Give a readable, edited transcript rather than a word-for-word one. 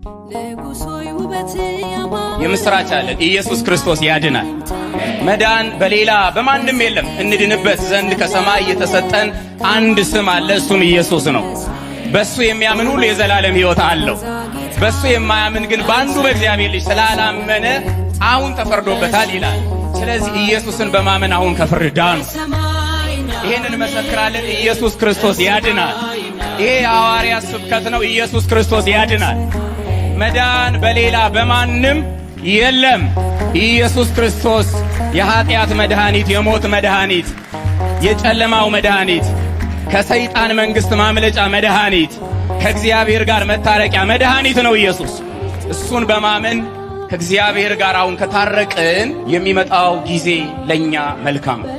ንጉሥ ሆይ ውበት ያማረ የምስራች አለን። ኢየሱስ ክርስቶስ ያድናል። መዳን በሌላ በማንም የለም። እንድንበት ዘንድ ከሰማይ የተሰጠን አንድ ስም አለ፣ እሱም ኢየሱስ ነው። በሱ የሚያምን ሁሉ የዘላለም ሕይወት አለው። በሱ የማያምን ግን በአንዱ በእግዚአብሔር ልጅ ስላላመነ አሁን ተፈርዶበታል ይላል። ስለዚህ ኢየሱስን በማመን አሁን ከፍርድ ዳኑ። ይሄንን እንመሰክራለን። ኢየሱስ ክርስቶስ ያድናል። ይሄ የሐዋርያት ስብከት ነው። ኢየሱስ ክርስቶስ ያድናል። መዳን በሌላ በማንም የለም። ኢየሱስ ክርስቶስ የኀጢአት መድኃኒት፣ የሞት መድኃኒት፣ የጨለማው መድኃኒት፣ ከሰይጣን መንግሥት ማምለጫ መድኃኒት፣ ከእግዚአብሔር ጋር መታረቂያ መድኃኒት ነው ኢየሱስ። እሱን በማመን ከእግዚአብሔር ጋር አሁን ከታረቅን የሚመጣው ጊዜ ለእኛ መልካም ነው።